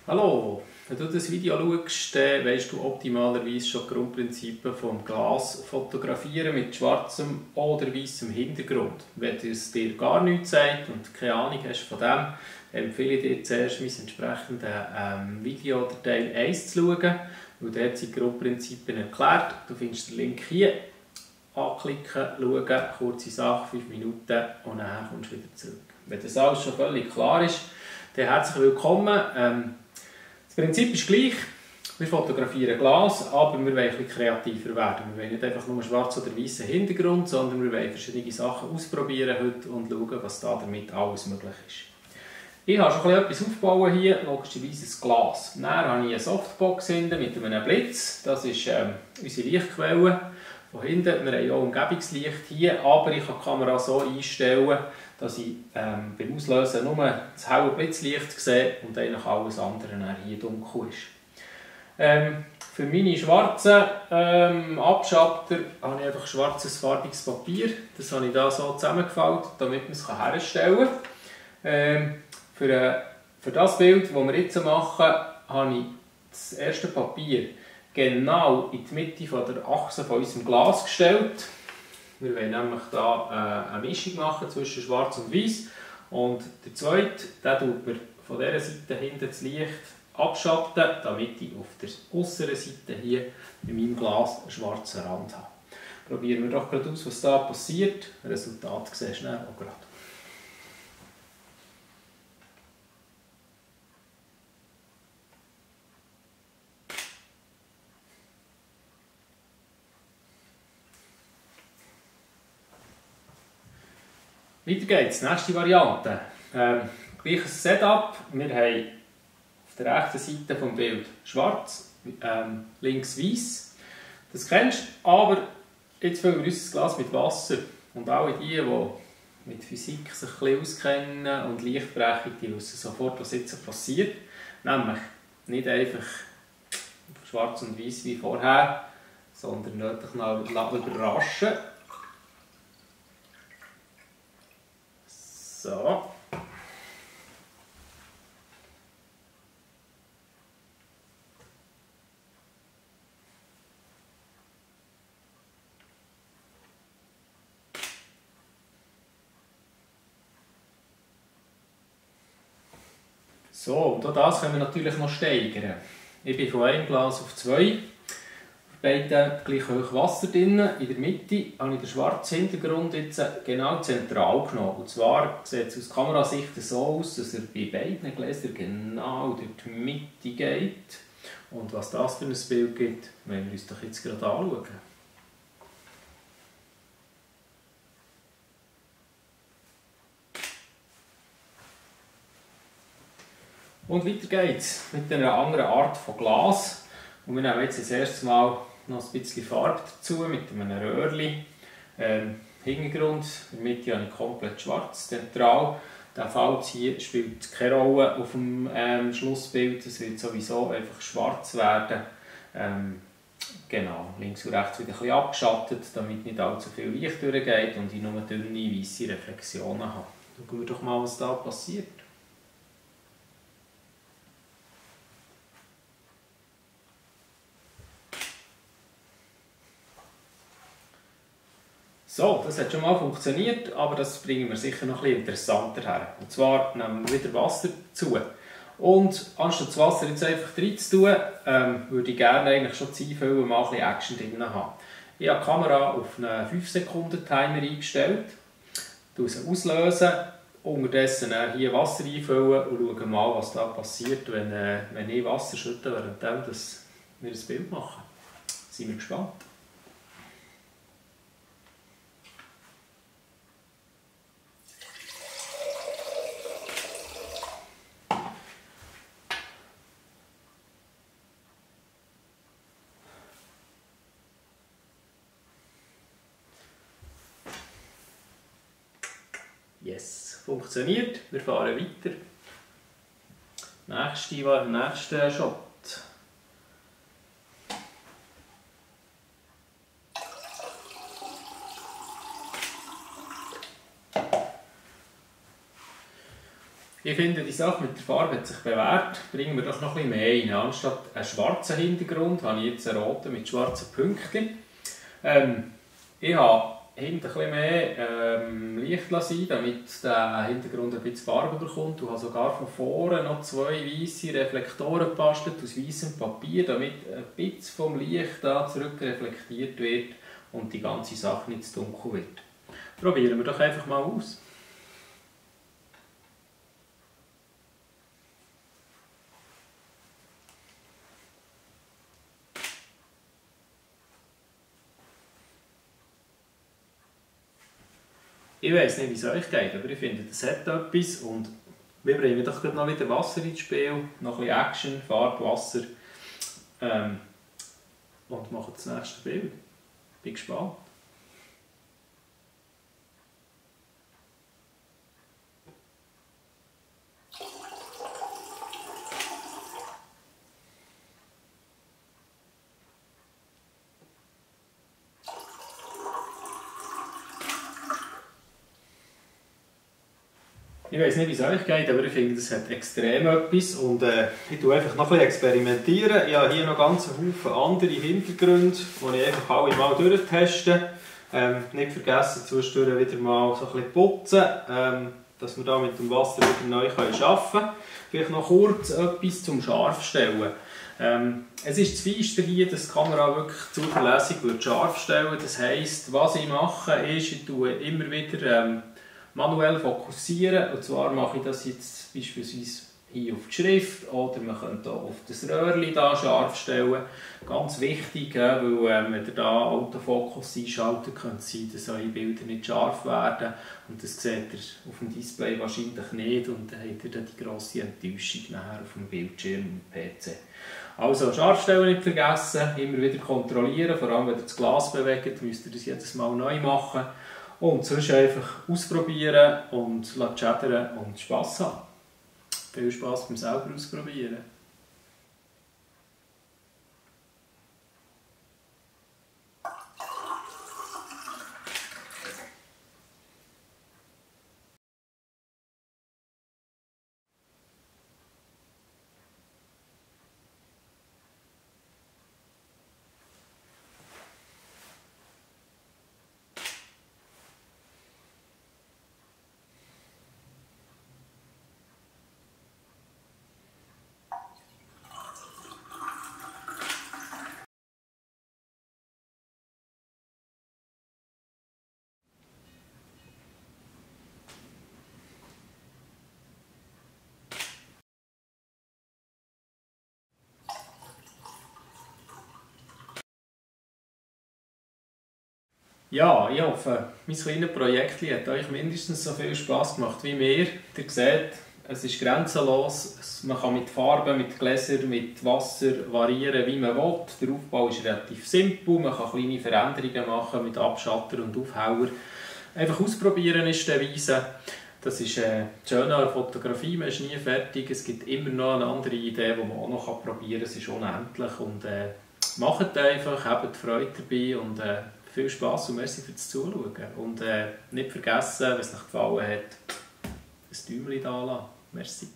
Hallo, wenn du das Video schaust, dann weisst du optimalerweise schon die Grundprinzipien vom Glas fotografieren mit schwarzem oder weißem Hintergrund. Wenn es dir gar nichts sagt und keine Ahnung hast von dem, empfehle ich dir zuerst mein entsprechendes Video oder Teil 1 zu schauen, weil dort sind die Grundprinzipien erklärt. Du findest den Link hier. Anklicken, schauen, kurze Sache, 5 Minuten und dann kommst du wieder zurück. Wenn das alles schon völlig klar ist, dann herzlich willkommen. Das Prinzip ist gleich. Wir fotografieren Glas, aber wir wollen etwas kreativer werden. Wir wollen nicht einfach nur schwarz oder weißen Hintergrund, sondern wir wollen verschiedene Sachen ausprobieren heute und schauen, was da damit alles möglich ist. Ich habe schon etwas aufgebaut hier, logischerweise ein Glas. Dann habe ich eine Softbox hinten mit einem Blitz. Das ist unsere Lichtquelle. Von hinten, wir haben auch Umgebungslicht hier, aber ich kann die Kamera so einstellen, dass ich beim Auslösen nur das helle Blitzlicht sehe und eigentlich alles andere hier dunkel ist. Für meine schwarzen Abschalter habe ich einfach schwarzes farbiges Papier. Das habe ich hier so zusammengefaltet, damit man es herstellen kann. Für das Bild, das wir jetzt machen, habe ich das erste Papier genau in die Mitte von der Achse von unserem Glas gestellt. Wir wollen nämlich hier eine Mischung machen zwischen schwarz und weiß. Und der zweite, den tut man von dieser Seite hinten das Licht abschatten, damit ich auf der äußeren Seite hier bei meinem Glas einen schwarzen Rand habe. Probieren wir doch gerade aus, was da passiert. Das Resultat siehst du dann auch gerade. Weiter geht's, nächste Variante. Gleiches Setup. Wir haben auf der rechten Seite des Bildes schwarz, links weiß. Das kennst du, aber jetzt füllen wir unser Glas mit Wasser. Und alle die mit Physik sich ein bisschen auskennen und Lichtbrechung, die wissen sofort, was jetzt passiert. Nämlich nicht einfach schwarz und weiß wie vorher, sondern nötig noch überraschen. So. So, und auch das können wir natürlich noch steigern. Ich bin von einem Glas auf 2. Beiden gleich hoch Wasser drin. In der Mitte habe ich den schwarzen Hintergrund jetzt genau zentral genommen. Und zwar sieht es aus Kamerasicht so aus, dass er bei beiden Gläsern genau durch die Mitte geht. Und was das für ein Bild gibt, wollen wir uns doch jetzt gerade anschauen. Und weiter geht's mit einer anderen Art von Glas. Und wir nehmen jetzt das erste Mal noch ein bisschen Farbe dazu mit einem Röhrchen. Hintergrund, in der Mitte habe ich komplett schwarz, zentral. Der Falz hier spielt keine Rolle auf dem Schlussbild, es wird sowieso einfach schwarz werden. Genau, links und rechts wieder ein bisschen abgeschattet, damit nicht allzu viel Licht durchgeht und ich nur dünne weiße Reflexionen habe. Schauen wir doch mal, was da passiert. So, das hat schon mal funktioniert, aber das bringen wir sicher noch ein bisschen interessanter her. Und zwar nehmen wir wieder Wasser dazu. Und anstatt das Wasser jetzt einfach rein zu tun, würde ich gerne eigentlich schon das Einfüllen mal ein bisschen Action drin haben. Ich habe die Kamera auf einen 5-Sekunden-Timer eingestellt, sie auslösen, unterdessen hier Wasser einfüllen und schauen mal, was da passiert, wenn ich Wasser schütte, während wir ein Bild machen. Sind wir gespannt. Yes, funktioniert. Wir fahren weiter. Nächster Shot. Ich finde, die Sache mit der Farbe hat sich bewährt. Bringen wir doch noch ein bisschen mehr rein. Anstatt einen schwarzen Hintergrund habe ich jetzt einen roten mit schwarzen Pünktchen. Ich habe hinten ein bisschen mehr Licht lassen, damit der Hintergrund ein bisschen Farbe bekommt. Ich habe sogar von vorne noch 2 weiße Reflektoren gebastelt aus weißem Papier, damit ein bisschen vom Licht da zurück reflektiert wird und die ganze Sache nicht zu dunkel wird. Probieren wir doch einfach mal aus. Ich weiss nicht, wie es euch geht, aber ich finde, das hat etwas und wir bringen doch noch wieder Wasser ins Spiel, noch ein bisschen Action, Farbe, Wasser und machen das nächste Bild. Bin gespannt. Ich weiß nicht, wie es euch geht, aber ich finde, das hat extrem etwas und ich tue einfach noch ein bisschen experimentieren. Ich habe hier noch ganz viele andere Hintergründe, die ich einfach alle mal durchteste. Nicht vergessen, zwischendurch wieder mal so ein bisschen putzen, dass wir da mit dem Wasser wieder neu arbeiten können. Vielleicht noch kurz etwas zum Scharfstellen. Es ist zu feister hier, dass die Kamera wirklich zuverlässig scharf stellen. Das heisst, was ich mache, ist, ich tue immer wieder manuell fokussieren. Und zwar mache ich das jetzt beispielsweise hier auf die Schrift oder man könnte auch auf das Röhrchen da scharf stellen. Ganz wichtig, weil wenn ihr da Autofokus einschaltet, könnte es sein, dass eure Bilder nicht scharf werden. Und das seht ihr auf dem Display wahrscheinlich nicht und dann habt ihr dann die grosse Enttäuschung nachher auf dem Bildschirm im PC. Also Scharfstellen nicht vergessen, immer wieder kontrollieren, vor allem wenn ihr das Glas bewegt, müsst ihr das jedes Mal neu machen. Und sonst einfach ausprobieren und schädern und Spass haben. Viel Spass beim selber ausprobieren. Ja, ich hoffe, mein kleines Projekt hat euch mindestens so viel Spass gemacht wie mir. Ihr seht, es ist grenzenlos. Man kann mit Farben, mit Gläsern, mit Wasser variieren, wie man will. Der Aufbau ist relativ simpel. Man kann kleine Veränderungen machen mit Abschatter und Aufheller. Einfach ausprobieren ist die Devise. Das ist das Schöne an der Fotografie, man ist nie fertig. Es gibt immer noch eine andere Idee, die man auch noch probieren kann. Es ist unendlich. Und macht einfach, habt Freude dabei und viel Spass und merci fürs Zuschauen. Und nicht vergessen, wenn es euch gefallen hat, ein Däumchen da lassen. Merci.